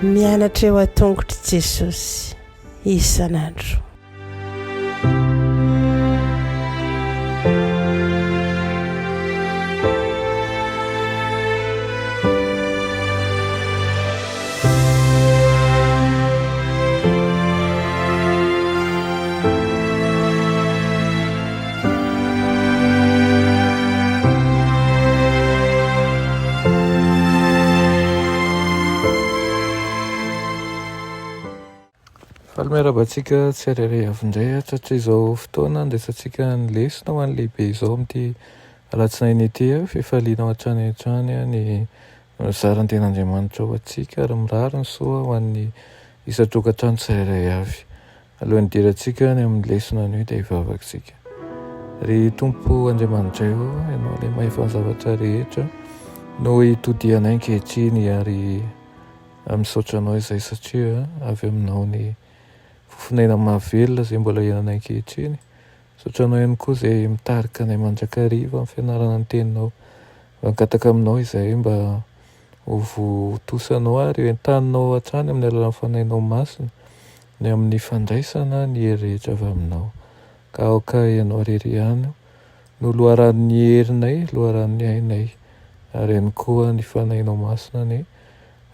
Mianatra eo an-tongotr'i Jesosy isan'andro. Faly miarahaba antsika tsirairay avy indray hatratra izao fotoana andraisantsika ny lesona ho an'ny lehibe izao amin'ity alatsinainy ity. Fifaliana hatrany hatrany ny mizara ny tenin'Andriamanitra ho antsika ary mirary ny soa ho an'ny isan-tokantrano tsirairay avy. Alohan'ny hidirantsika any amin'ny lesona anio dia hivavaka isika. Ry Tompo Andriamanitray ô, Ianao ilay mahefa ny zavatra rehetra no itodihanay ankehitriny ary misaotra Anao izay satria avy Aminao ny fofonaina mahavelona izay mbola iainanay ankehitriny. Misaotra Anao ihany koa izay mitarika anay mandrakariva amin'ny fianarana ny Teninao. Mangataka Aminao izahay mba Ho votosanao ary entaninao hatrany amin'ny alalan'ny Fanahinao Masina ny amin'ny fandraisana ny hery rehetra avy Aminao. Ka aoka Ianao irery ihany no loharanon'ny herinay, loharanon'ny ainay, ary ihany koa ny Fanahinao Masina anie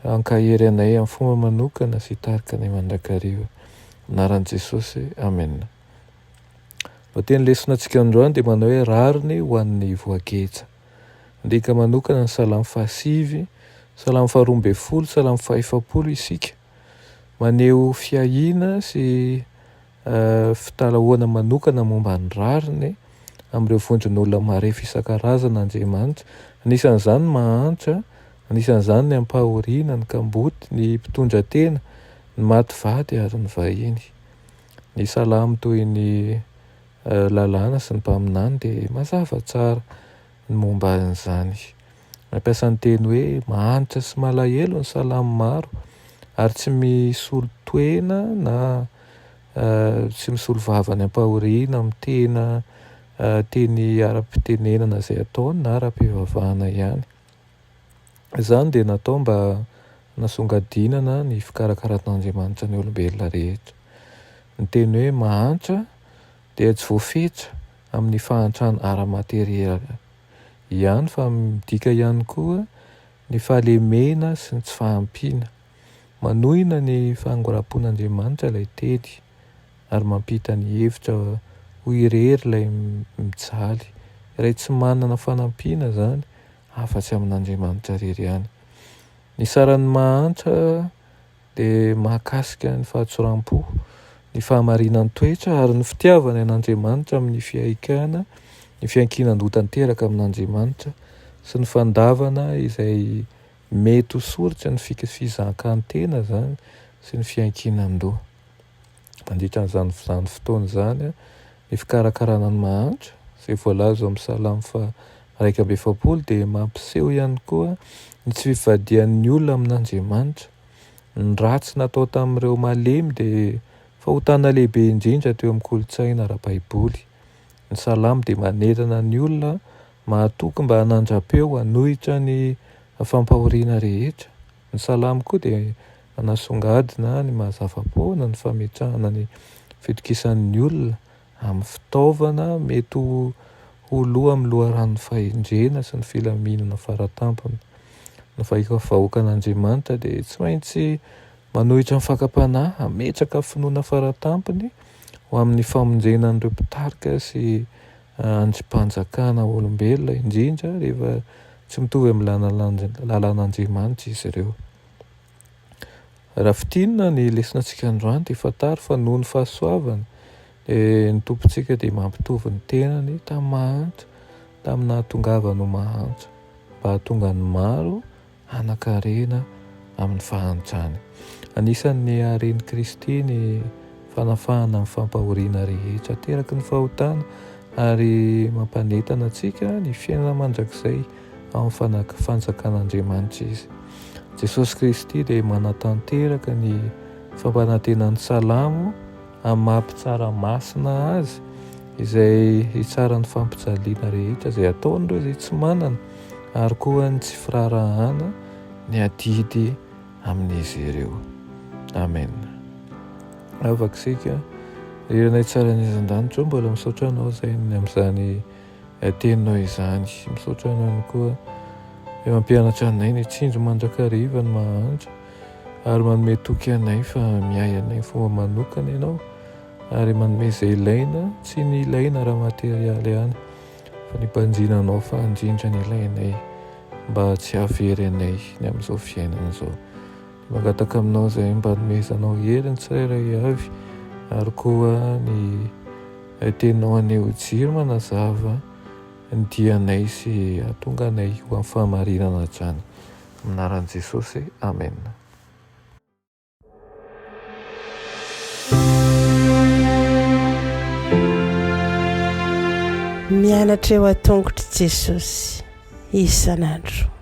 hankahery anay amin'ny fomba manokana sy hitarika anay mandrakariva. Anaran'i Jesosy, Amena. Lohateny lesona antsika androany dia manao hoe rariny ho an'ny voageja. Handika manokana ny Salamo fahasivy, Salamo faharoa ambin'ny folo, Salamo fahaefapolo isika. Maneho fiahiana sy fitalahoana manokana momba ny rariny amin'ireo vondron'olona marefo isan-karazana Andriamanitra. Anisan'izany ny mahantra, anisan'izany ny ampahoriana, ny kamboty, ny mpitondra tena, ny maty vady ary ny vahiny. Ny Salamo toy ny lalàna sy ny mpaminany dia mazava tsara ny momba an'izany. Mampiasa ny teny hoe mahantra sy malahelo ny salamo maro ary tsy misolo toena na tsy misolo vava ny ampahoriana amin'ny tena teny ara-pitenenana izay ataony na ara-pivavahana ihany. Izany dia natao mba hanasongadinana ny fikarakaran'Andriamanitra ny olombelona rehetra. Ny teny hoe mahantra dia tsy voafetra amin'ny fahantrana ara-materialy ihany fa midika ihany koa ny fahalemena sy ny tsy fahampiana. Manohina ny fangoram-pon'Andriamanitra ilay teny ary mampita ny hevitra ho irery ilay mijaly, iray tsy manana fanampiana izany afa-tsy amin'Andriamanitra irery ihany. Ny saran'ny mahantra dia mahakasika ny fahatsoram-po, ny fahamarinan-toetra ary ny fitiavana an'Andriamanitra amin'ny fihaikana, ny fiankinan-doha tanteraka amin'Andriamanitra sy ny fandavana izay mety ho soritry ny fizakan-tena izany sy ny fiankinan-doha. Mandritra an'izany izany fotoana izany, ny fikarakarana ny mahantra, izay voalaza ao amin'ny Salamo faha 41 dia mampiseho ihany koa ny tsy fivadihan'ny olona amin'Andriamanitra. Ny ratsy natao tamin'ireo malemy dia fahotana lehibe indrindra teo amin'ny kolontsaina ara-baiboly. Ny Salamo dia manentana ny olona mahatoky mba hanandra-peo hanohitra ny fampahoriana rehetra. Ny Salamo koa dia manasongadina ny maha zava-poana ny fametrahana ny fitokisan'ny olona amin'ny fitaovana mety ho ho loha amin'ny loharanon'ny fahendrena sy ny filaminana faratampony. Ny vahoakan'Andriamanitra dia tsy maintsy manohitra ny fakam-panahy, hametraka finoana faratampony ho amin'ny famonjena an'ireo mpitarika sy andrim-panjakana olombelona, indrindra rehefa tsy mitovy amin'ny lalàn'Andriamanitra izy ireo. Raha fintinina ny lesonantsika androany dia fantaro fa noho ny fahasoavany dia ny Tompontsika dia mampitovy ny tenany tamin'ny mahantra, tamin'ny nahatongavany ho mahantra, mba hahatonga ny maro hanan-karena amin'ny fahantrany. Anisan'ny haren'i Kristy ny fanafahana amin'ny fampahoriana rehetra ateraky ny fahotana ary mampanentana antsika ny fiainana mandrakizay ao amin'ny fanjakan'Andriamanitra izy. Jesosy Kristy dia manatanteraka ny fampanantenan'ny Salamo amin'ny maha mpitsara masina azy. izay hitsara ny fampijaliana rehetra izay ataon'ireo izay tsy manana ary koa ny tsy firaharahana ny adidy amin'izy ireo. Amen. Afaka isika, ry Ranay tsara any an-danitra, mbola misaotra anao izay ny amin'izany teninao izany. Misaotra anao ihany koa eo ampianatra anay ny tsinjo mandrakariva ny mahantra ary manome toky anay fa miahy anay fomba manokana ianao ary manome izay ilaina, tsy ny ilaina ara-materialy ihany fa ny mpanjinanao fa indrindra ny ilainay mba tsy hahavery anay ny amin'izao fiainana izao. Mangataka aminao izay mba hanomezanao hery ny tsirairay avy ary koa ny teninao haneho jiro manazava ny dianay sy hahatonga anay ho amin'ny fahamarinana hatrany. Amin'ny anaran'i Jesosy, Amena. Mianatra eo an-tongotr'i Jesosy isan'andro.